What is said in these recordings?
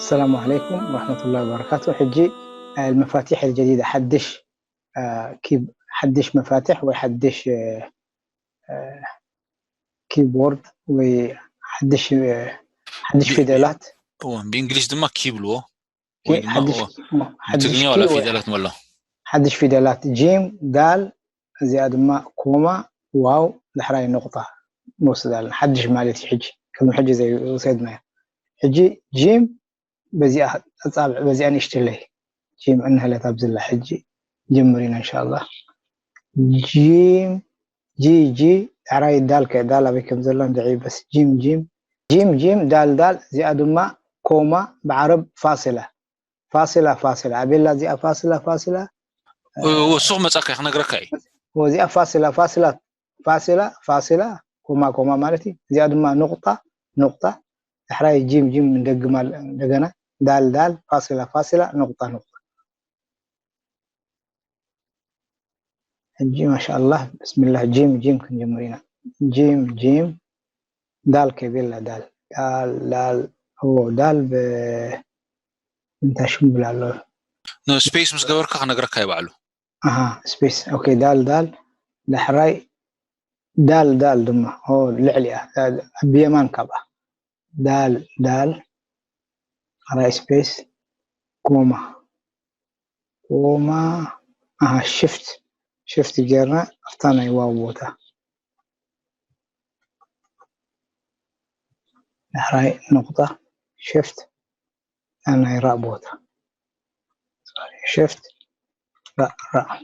السلام عليكم ورحمة الله وبركاته. ሕጂ፣ አ፣ المفاتيح الجديدة፣ ሓድሽ፣ አ፣ ኪብ-፣ ሓድሽ መፋትሕ ወይ ሓድሽ፣ አ፣ አ፣ ኪቦርድ ወይ ሓድሽ፣ አ፣ ሓድሽ ቢ-፣ ፊደላት። እወ፣ ብእንግሊሽ ድማ ኪ ብልዎ። ወይ ኪ-፣ ድማ፣ ሓድሽ፣ እወ፣ እሞ፣ ሓድሽ ብትግርኛ ኪ ዋላ ወይ ፊደላት መሎ። ሓድሽ ፊደላት፣ ጂም፣ ዳል፣ እዚኣ ድማ ኮማ፣ ዋው፣ ዳሕራይ ነቑጣ ንወስድ ኣለና። ሓድሽ ማለት እዩ። ሕጂ ከም ሕጂ ዘይወሰድናዮ። ሕጂ ጂም በዚኣ ኣጻብዕ፣ በዚኣ ንእሽትለይ ጂም እንሀለት ኣብዝላ። ሕጂ ጀምር ኢና እንሻላ። ጂም፣ ጂ፣ ጂ፣ ዳሕራይ ዳል ከ፣ ዳል ኣበይ ከም ዘላ እንድዒ በስ። ጂም፣ ጂም፣ ጂም፣ ጂም፣ ዳል፣ ዳል፣ እዚኣ ድማ ኮማ፣ ብዓረብ ፋስላ። ፋስላ፣ ፋስላ፣ ኣቤላ እዚኣ ፋስላ፣ ፋስላ። እ፣ እሱ ክመጻካ እዩ፣ ክነግረካ እዩ። እዚኣ ፋስላ፣ ፋስላ፣ ፋስላ፣ ፋስላ፣ ኮማ፣ ኮማ ማለት እዩ። እዚኣ ድማ ኑቕጣ፣ ኑቕጣ። ዳሕራይ ጂም፣ ጂም እንደግማ እንደገና። ዳል፣ ዳል፣ ፋስላ፣ ፋስላ፣ ኑቕጣ፣ ኑቕጣ። ሕጂ ማሻኣላህ፣ ብስምላህ፣ ጂም፣ ጂም ክንጀምር ኢና። ጂም፣ ጂም፣ ዳል ከቤላ፣ ዳል፣ ዳል፣ ዳል፣ ኦ፣ ዳል ብ-፣ እንታይ ሽምብል ኣሎ? ኖ፣ ስፔስ ምስ ገበርካ ክነግረካ እዩ ባዕሉ። ኣሃ፣ ስፔስ። ኦኬ፣ ዳል፣ ዳል፣ ዳሕራይ ዳል፣ ዳል ድማ፣ ኦ፣ ልዕሊኣ፣ ዳል፣ ብየማን ካብኣ። ዳል፣ ዳል፣ ዳሕራይ ስፔስ፣ ኮማ፣ ኮማ፣ ኣሃ፣ ሽፍት፣ ሽፍት ጌርና ኣብታ ናይ ዋው ቦታ። ዳሕራይ ነቑጣ፣ ሽፍት፣ ናይ ራእ ቦታ። ሶሪ፣ ሽፍት፣ ራእ፣ ራእ።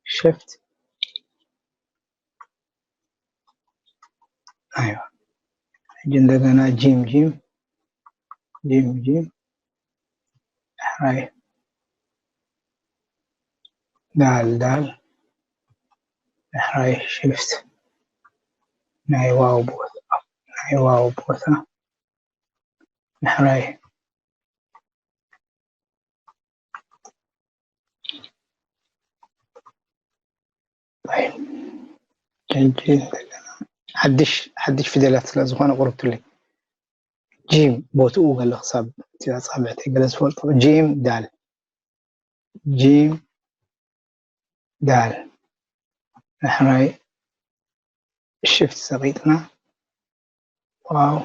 ሽፍት። ኣይዋ። ሕጂ እንደገና ጂም፣ ጂም፣ ጂም፣ ጂም። ዳሕራይ ዳል፣ ዳል። ዳሕራይ ሽፍት። ናይ ዋው ቦታ፣ ናይ ዋው ቦታ። ዳሕራይ ጠይብ። ሕጂ ሓድሽ፣ ሓድሽ ፊደላት ስለ ዝኾነ ቁርብትለይ። ጂም ቦትኡ ገለ ክሳብ እቲ ኣጻብዕተይ ገለ ዝፈልጦ። ጂም ዳል። ጂም ዳል። ዳሕራይ ሽፍት ሰቒጥና። ዋው።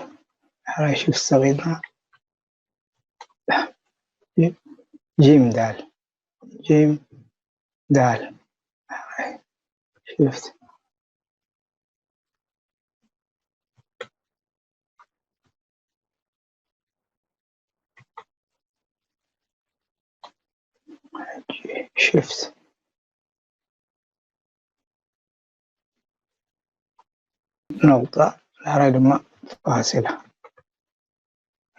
ዳሕራይ ሽፍት ሰቒጥና። ጂም ዳል። ጂም ዳል። ዳሕራይ ሽፍት። ሽፍት። ነቑጣ፣ ዳሕራይ ድማ ፋሲላ።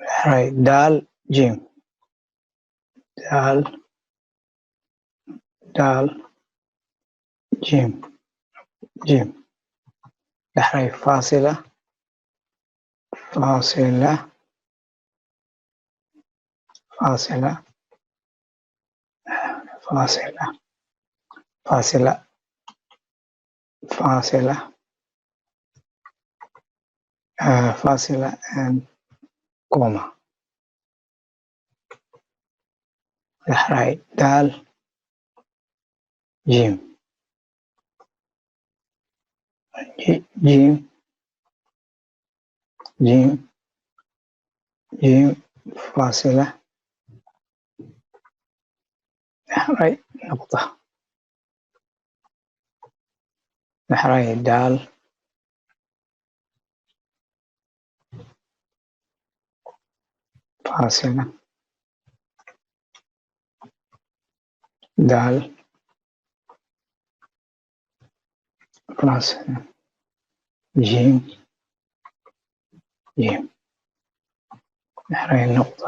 ዳሕራይ ዳል ጂም። ዳል፣ ዳል፣ ጂም፣ ጂም። ዳሕራይ ፋሲላ፣ ፋሲላ፣ ፋሲላ፣ ፋሲላ፣ ፋሲላ፣ ፋሲላ፣ እ፣ ፋሲላ፣ እ፣ ኮማ። ዳሕራይ ዳል ጂም። ጂ-፣ ጂም፣ ጂም፣ ጂም፣ ፋሲላ። ዳሕራይ ነቑጣ። ዳሕራይ ዳል። ፋሲላ። ዳል። ፋሲላ። ጂም። ጂም። ዳሕራይ ነቑጣ።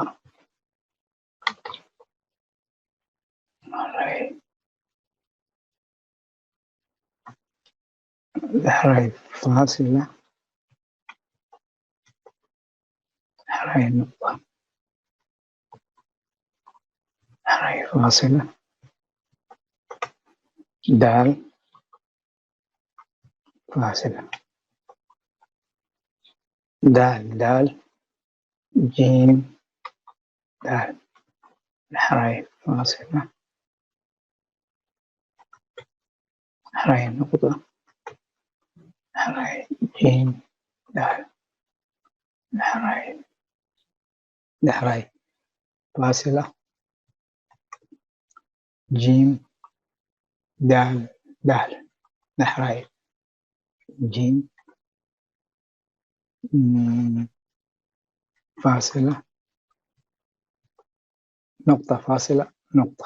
ዳሕራይ፣ ዳሕራይ ፋሲላ። ዳሕራይ ነቑጣ። ዳሕራይ ፋሲላ። ዳል። ፋሲላ። ዳል፣ ዳል። ጅም ዳል ዳሕራይ ፋሲላ ዳሕራይ ነቑጣ ዳሕራይ ጅም ዳል ዳሕራይ ዳሕራይ ፋሲላ ጅም ዳል ዳል ዳሕራይ ጅም ፋሲላ ነቑጣ ፋሲላ ነቑጣ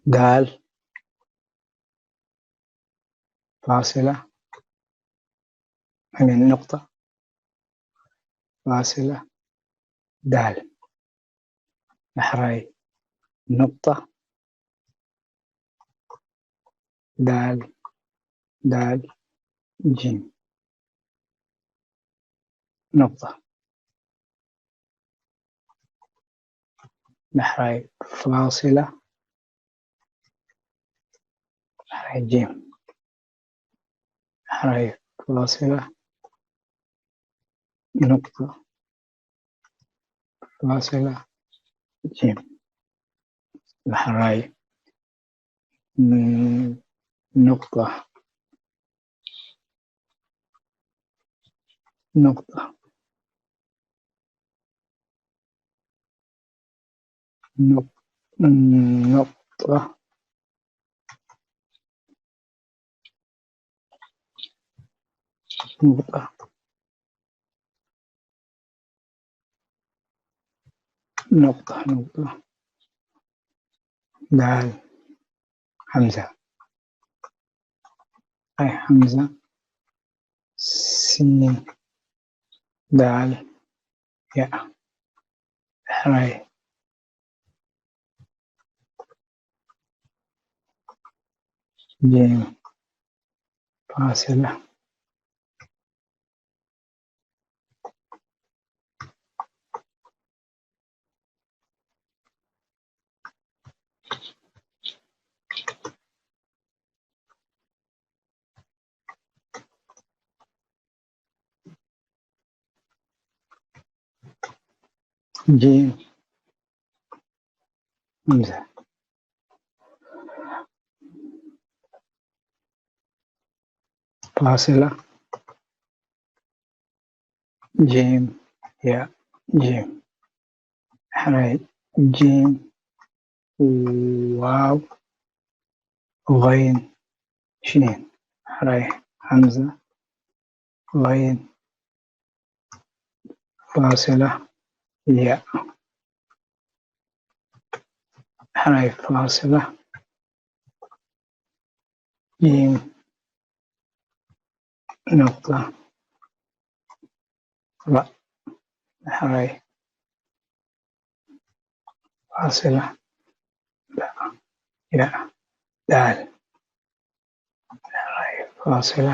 ዳል ፋሲላ ኣሜን ነቑጣ ፋሲላ ዳል ዳሕራይ ነቑጣ ዳል ዳል ጅም ነቑጣ ዳሕራይ ፋሲላ ዳሕራይ ጅም ዳሕራይ ፋሲላ ነቑጣ ፋሲላ ጅም ዳሕራይ ነቑጣ ነቑጣ ነቑጣ ነቑጣ ነቑጣ ነቑጣ ዳል ሓምዛ ኣይ ሓምዛ ሲን ዳል ያእ ዳሕራይ ጅም ፋሲላ ጅም ሓምዛ ፋሲላ ጅም ያእ ጅም ዳሕራይ ጅም ዋው غين شين ዳሕራይ ሓምዛ غين ፋሲላ ያእ ዳሕራይ ፋሲላ ጅም ነቑጣ ራእ ዳሕራይ ፋሲላ ዳእ ያእ ዳል ዳሕራይ ፋሲላ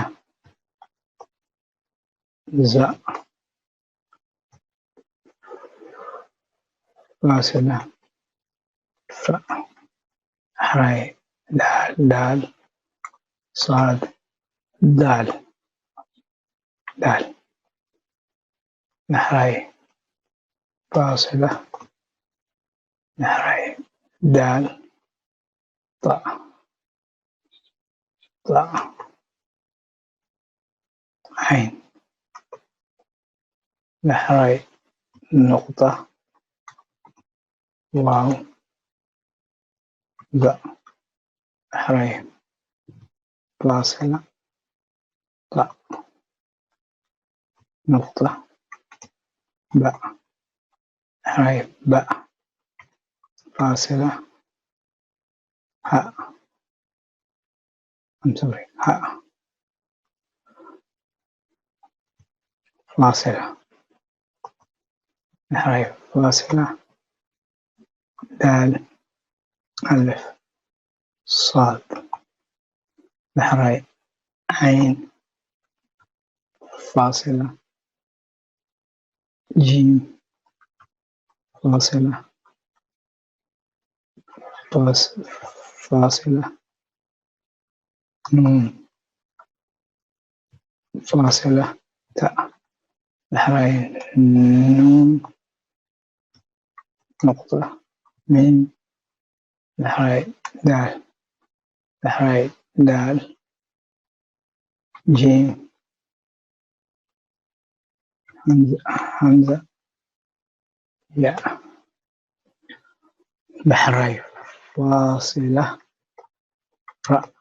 ዛእ ፋሲላ ፋእ ዳሕራይ ዳል ዳል ሳድ ዳል ዳል ዳሕራይ ፋሲላ ዳሕራይ ዳል ጣእ ጣእ ዓይን ዳሕራይ ነቑጣ ዋው ዳእ ዳሕራይ ፋሲላ ጣእ ነቑጣ ባእ ዳሕራይ ባእ ፋሲላ ሃእ I'm sorry ሃእ ፋሲላ ዳሕራይ ፋሲላ ዳል ኣልፍ ሳድ ዳሕራይ ዓይን ፋሲላ ጂም ፋሲላ ፋስ- فاصلة، نون، فاصلة، تاء، دحراي نون نقطة ميم، دحراي دال، دحراي دال جيم همزة، همزة ياء، دحراي فاصلة راء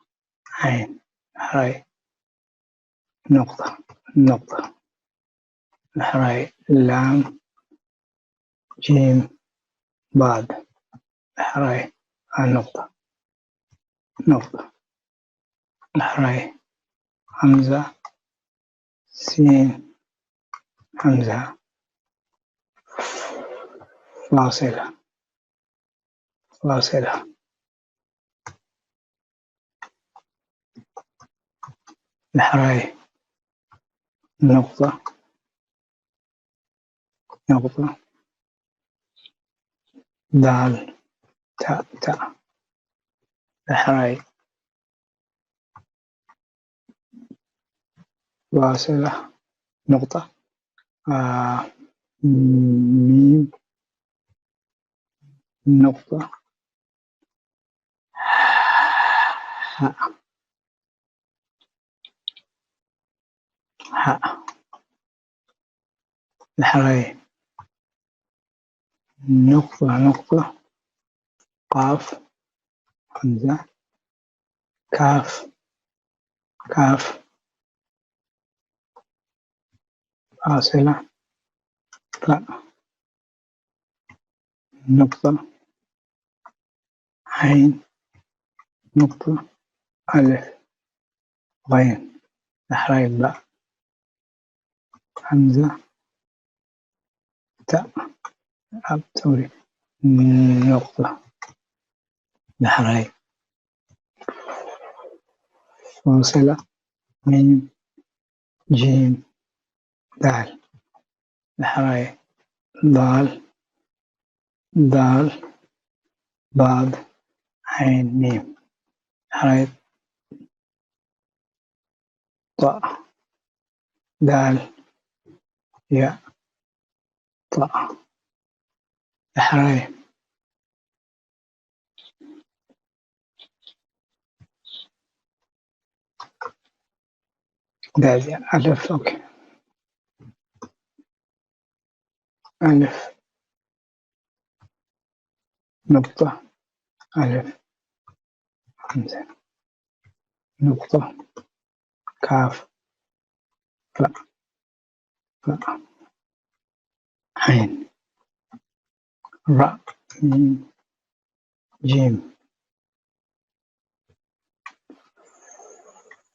عين، دحراي نقطة، نقطة، دحراي لام جيم ضاد، دحراي نقطة، نقطة، دحراي همزة سين همزة فاصلة، فاصلة، دحراي نقطة، نقطة، دال تاء تاء، دحراي فاصلة نقطة آه ميم نقطة حاء حاء دحراي نقطة نقطة قاف همزة كاف كاف فاصلة فاء نقطة عين نقطة ألف غين دحراي باء همزة تاء ኣብ ጸውሪ نقطة دحراي فاصلة ميم جيم دال دحراي ضال ضال ضاد عين ميم دحراي طاء دال ياء طاء دحراي دال ألف أوكي ألف نقطة ألف همزة نقطة كاف فاء فاء عين راء ميم جيم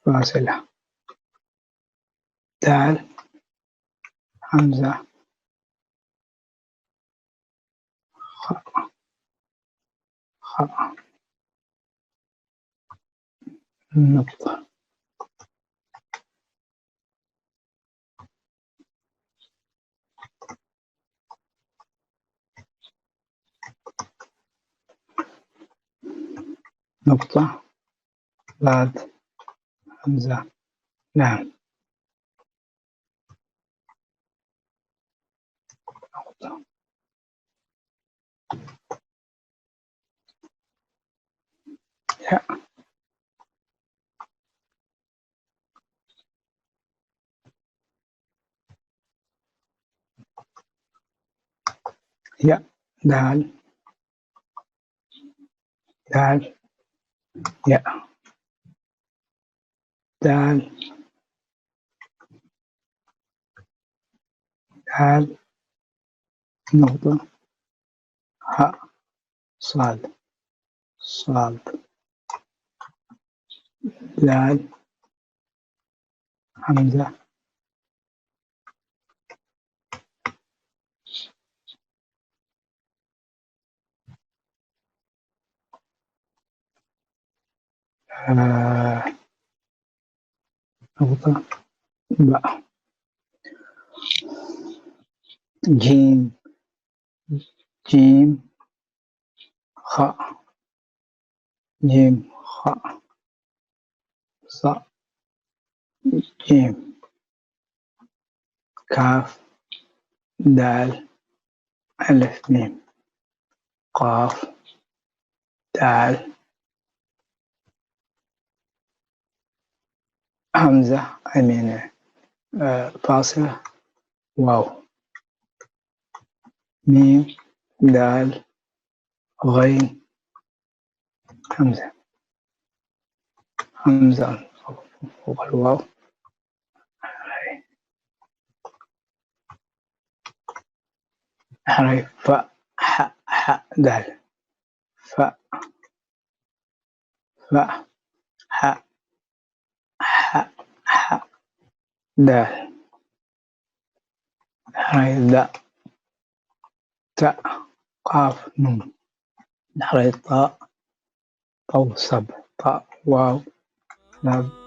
فاصلة دال همزة خاء خاء نقطة نقطة ضاد همزة لام نقطة ياء ياء دال دال ياء دال دال نقطة هاء صاد صاد دال همزة آه، نقطة باء جيم جيم خاء ጂም ኻእ ጻእ ጂም ካፍ ዳል ኣልፍ ሚም ቃፍ ዳል ሃምዛ ኣይሜነ ፋስላ ዋው ሚም ዳል غين همزة همزة فوق الواو حرف ف ح ح دال ف ف ح ح ح دال حرف د ت قاف نون حرف ط طوسب ط واو لب